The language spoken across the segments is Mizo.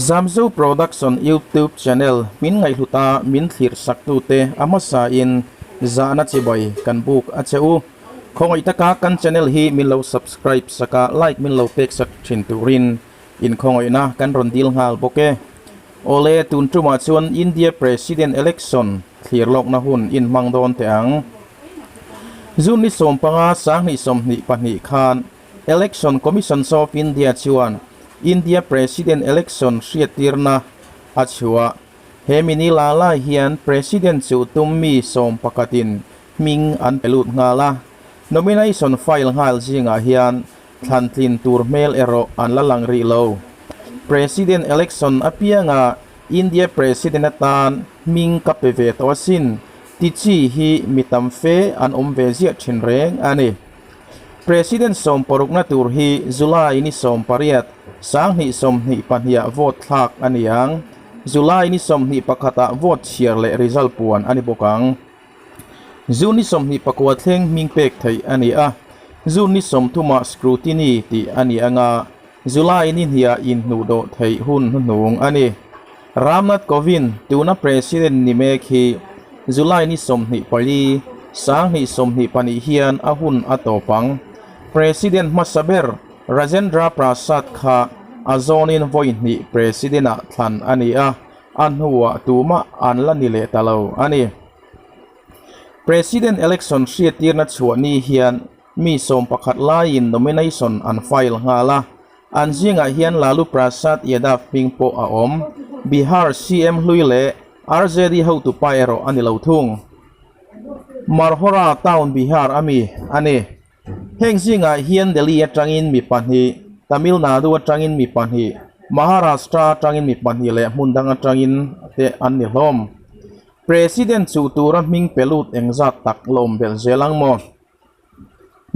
Zamzo Production YouTube channel min ngaihhluta min thlir saktute a hmasain zahna chibai kan buk a che u. Khawngaih taka kan channel hi min lo subscribe sak a, like min lo pek sak thin turin inkhawngaihna kan rawn dil nghal bawk e. Awle, tun tumah chuan India President Election thlir lawkna hun in hmang dawn teh ang. June ni 15 2022 khan Election Commission of India chuan India President Election hriattirna a chhuah. He mini la lai hian President chu tum mi sawmpakhatin hming an pe lut nghal a. Nomination file nghal zingah hian thlantlin tur hmel erawh an la lang rih lo. President Election apianga India President atan hming ka pe ve tawh asin ti chi hi mi tam fe an awm ve ziah thin reng a ni. President sawmparukna tur hi July ni 18, 2022 ah vote thlak a ni ang. July ni 21 ah vote chhiar leh result puan a ni bawk ang. June ni 24 thleng hming pek theih a ni a, June ni 30 ah scrutiny tih a ni ang a, July ni hniah inhnuhdawh theih hun hnuhnung a ni. Ramnath Kovind, tuna President ni mek hi July ni 24, 2022 hian a hun a tawp ang. President hmasa ber Rajendra Prasad kha a zawnin vawi hnih President-ah thlan a ni a, a hnuah tumah an la ni leh ta lo a ni. President election hriattirna chhuah ni hian Mi 11 laiin nomination an file nghal a, an zingah hian Lalu Prasad Yadav hming pawh a awm. Bihar CM hlui leh RJD hotupa erawh a ni lo thung. Marhora town Bihar a mi a ni. Heng zingah hian Delhi atangin mi pahnih, Tamil Nadu atangin mi pahnih, Maharashtra atangin mi pahnih leh hmun dang atangin te an ni hlawm. President chuh tura hming pe lut engzat tak lawm belh zel ang maw?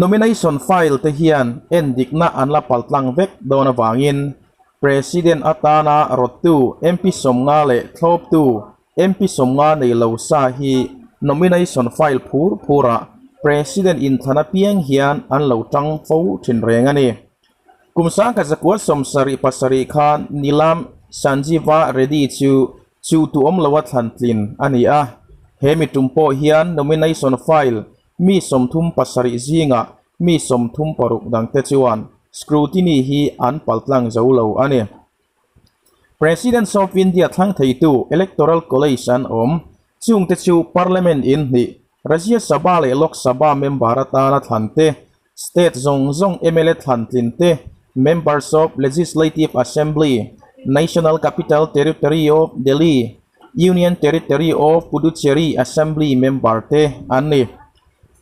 Nomination file te hian endikna an la paltlang vek dawn avangin President atana rawttu MP 50 leh thlawptu MP 50 nei lo sa hi nomination file phur phurah President inthlan apiang hian an lo tang fo thin reng a ni. Kum 1977 khan Nilam Sanjeeva Reddy chu chu tu awm loa thlan tlin a ni a. He mi tum pawh hian nomination file Mi 37 zingah mi 36 dangte chuan scrutiny hi an paltlang zo lo a ni. President of India thlang theitu Electoral College an awm. Chungte chu Parliament in hnih, Rajya Sabha leh Lok Sabha member atana thlan te, state zawng zawng mla thlan tlin te, Members of Legislative Assembly, National Capital Territory of Delhi, Union Territory of Puducherry Assembly member te an ni.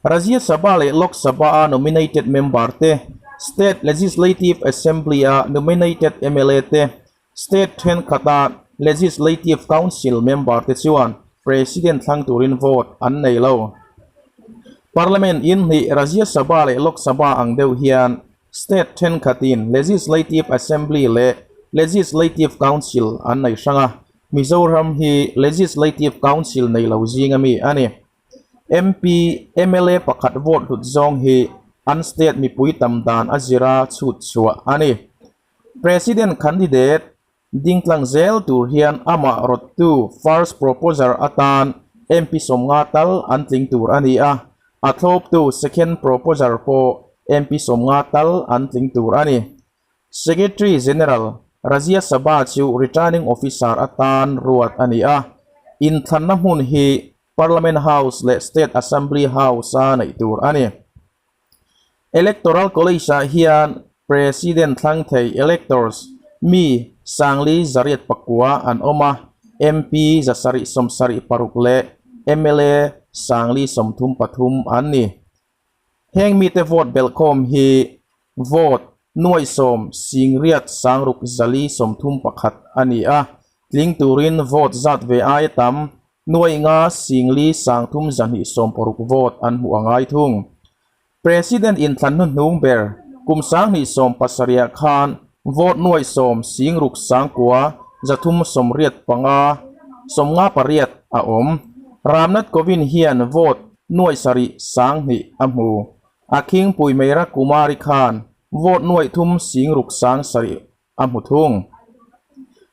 Rajya Sabha leh Lok Sabha a nominated member te, State Legislative Assembly a nominated mla te, State thenkhat a Legislative Council member te chuan President thlang turin vote an nei lo. Parliament in hnih Rajya Sabha leh Lok Sabha ang deuh hian State thenkhatin Legislative Assembly leh Legislative Council an nei hrang a, Mizoram hi Legislative Council nei lo zing ami a ni. MP, mla pakhat vote hlut zawng hi an state mipui tam dan a zira chhut chhuah a ni. President candidate dingtlang zel tur hian amah rawttu first proposer atan MP 50 tal an tling tur a ni a, a thlawptu second proposer pawh MP 50 tal an tling tur a ni. Secretary General Rajya Sabha chu Returning Officer atan ruat a ni a, inthlanna hmun hi Parliament House leh State Assembly House-a neih tur a ni. Electoral College-ah hian President thlang thei electors mi 4,809 an awm a, MP 776 leh mla 4,033 an ni. Heng mite vote belhkhawm hi vote 9,806,431 a ni a, tling turin vote zat ve aia tam 5,503,260 vote an hmuh a ngai thung. President inthlan hnuhnung ber kum 2017 khan vote 9,609,385 58 a awm. Ramnath Kovind hian vote 7,001 a hmu. A khingpui Meira Kumari khan vote 3,607 a hmu thung.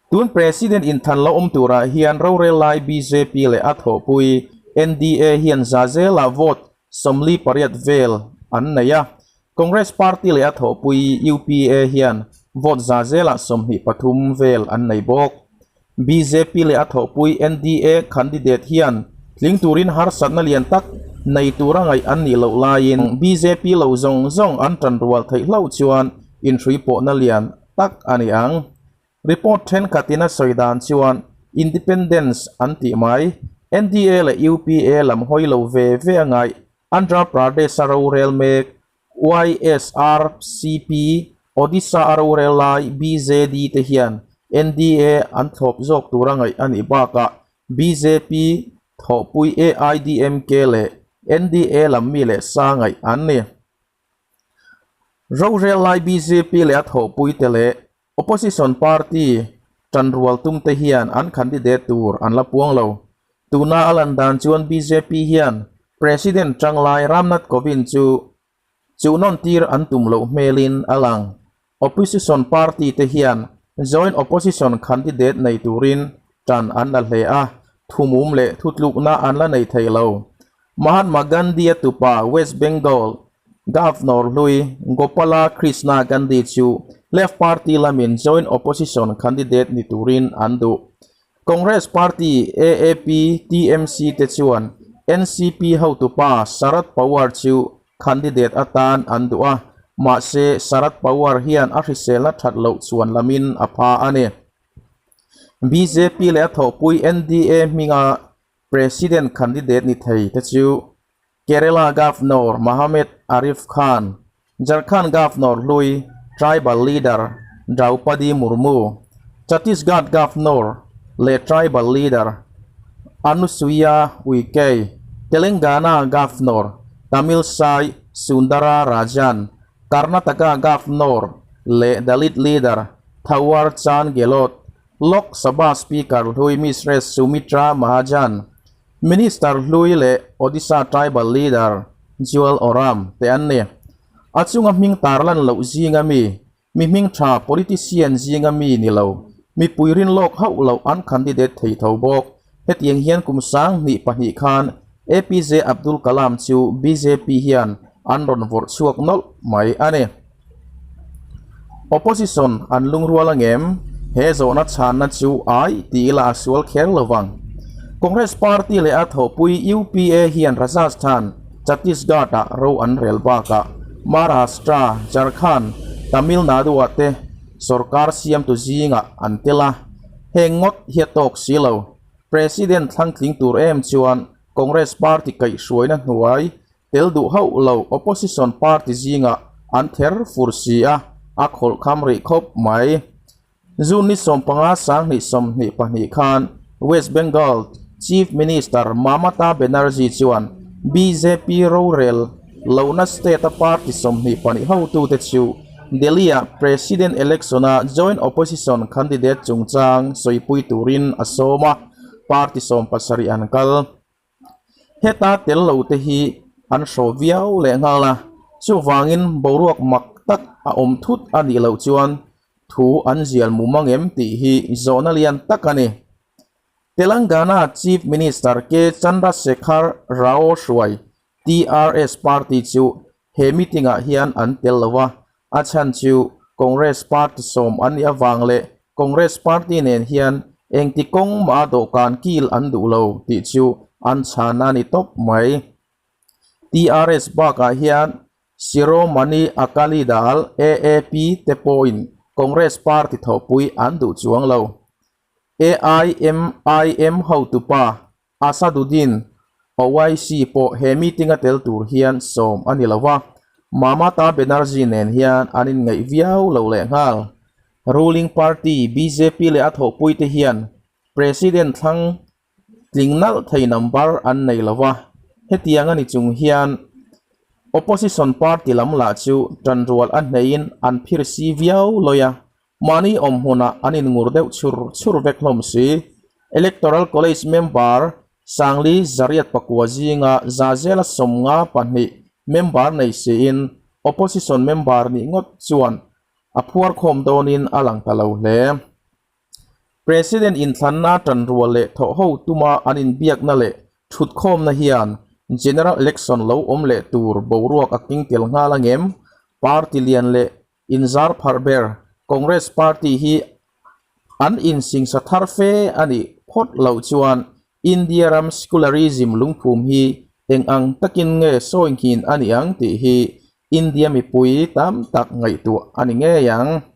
Tun President inthan lo awm turah hian rorel lai bjp leh a thawhpui NDA hian za zelah vote 48 vel an nei a, Congress party leh a thawhpui UPA hian vote za zelah 23 vel an nei bawk. Bjp leh a thawhpui NDA candidate hian tling turin harsatna lian tak nei tura ngaih an nih loh laiin bjp lo zawng zawng an tanrual theih hlauh chuan inhrui pawhna lian tak a ni ang. Report thenkhatin a sawi dan chuan Independence an tih mai, NDA leh UPA lam hawi lo ve ve a ngaih Andhra Pradesh-a rorel mek YSRCP, Odisha a rorel lai BJD te hian NDA an thlawp zawk tura ngaih a nih bakah bjp thawhpui AIDMK leh NDA lam mi leh sa ngaih an ni. Rorel lai bjp leh a thawhpui te leh Opposition party tanrual tum te hian an candidate tur an la puang lo. Tuna a lan dan chuan bjp hian President tanglai Ramnath Kovind chu chuhnawn tir an tum loh hmelin a lang. Opposition party te hian joint opposition candidate nei turin tan an la hle a, thumum leh thutlukna an la nei thei lo. Mahatma Gandhi-a tupa West Bengal Governor hlui Gopala Krishna Gandhi chu Left Party lamin Joint Opposition candidate ni turin an duh. Congress Party, AAP, TMC te chuan NCP hotupa Sharad Pawar chu candidate atan an duh a, mahse Sharad Pawar hian a hriselna that loh chuan lamin a pha a ni. Bjp leh a thawhpui NDA hminga President candidate ni thei te chu Kerala Governor Mohammed Arif Khan, Jharkhand Governor hlui tribal leader Draupadi Murmu, Chhattisgarh Governor leh tribal leader Anusuiya Uikey, Telangana Governor Tamilisai Soundararajan, Karnataka Governor leh Dalit leader Thawar Chand Gehlot, Lok Sabha Speaker hlui Mrs Sumitra Mahajan, Minister hlui leh Odisha Tribal Leader Jual Oram te an ni. A chunga hming tarlan loh zinga mi, mi hming tha politician zinga mi ni lo, mipui rinlawk hauh loh an candidate thei tho bawk. Hetiang hian kum 2002 khan APJ Abdul Kalam chu bjp hian an rawn vawrh chhuak nawlh mai a ni. Opposition an lungrual angem? He zawhna chhanna chu ai ti ila a sual kher lo vang. Congress party leh a thawhpui UPA hian Rajasthan, Chhattisgarh ah ro an rel bakah Maharashtra, Jharkhand, Tamil Nadu ah te sorkar siamtu zingah an tel a. Heng ngawt hi a tawk si lo. President thlangtling tur em chuan Congress party kaihhruaina hnuai Tel duh hauh lo opposition party zingah an ther fur si a, a khawlh kham rih khawp mai. June ni 15 2022 khan West Bengal Chief Minister Mamata Banerjee chuan bjp rorel lohna state-a party 22 hotute chu Delhi-ah President election-a joint opposition candidate chungchang sawipui turin a sawm a, party 17 an kal. Heta tel lo te hi an hraw viau leh nghal a, chuvangin boruak mak tak a awm thut a nih loh chuan thu an zial mum ang em tih hi zawhna lian tak a ni. Telangana Chief Minister K Chandrasekhar Rao hruai TRS party chu he meeting ah hian an tel lo a, a chhan chu Congress party sawm an nih avang leh Congress party nen hian engti kawng mah a dawhkan kil an duh lo tih chu an chhan a ni tawp mai. TRS bakah hian Shiromani Akali Dal, AAP, te pawhin Congress party thawhpui an duh chuang lo. AIMIM hotupa Asaduddin Owaisi pawh he meeting a tel tur hian sawm a ni lo va, Mamata Banerjee nen hian an inngaih viau lo lehnghal. Ruling party bjp leh a thawhpuite hian President thlang tling nalh thei number an nei lo va, hetiang a ni chung hian opposition party lam lah chu tanrual a hneiin an phir si viau lawi a, Mahni awm hmunah an inngur deuh chhur chhur vek hlawm si. Electoral College member Sangli Zariat pakua zinga Zazela 52 member nei siin opposition member nih ngawt chuan a phuar khawm dawnin a lang ta lo hle. President inthlanna tanrual leh thawhho tuma an inbiakna leh thutkhawmna hian General Election lo awm leh tur boruak a keng tel nghal angem? Party lian leh inzar pharh ber Congress Party hi an insingsa thar fe a nih phawt loh chuan India ram secularism lungphum hi eng ang takin nge sawi nghin a ni ang tih hi India mipui tam tak ngaihtuah a ni ngei ang.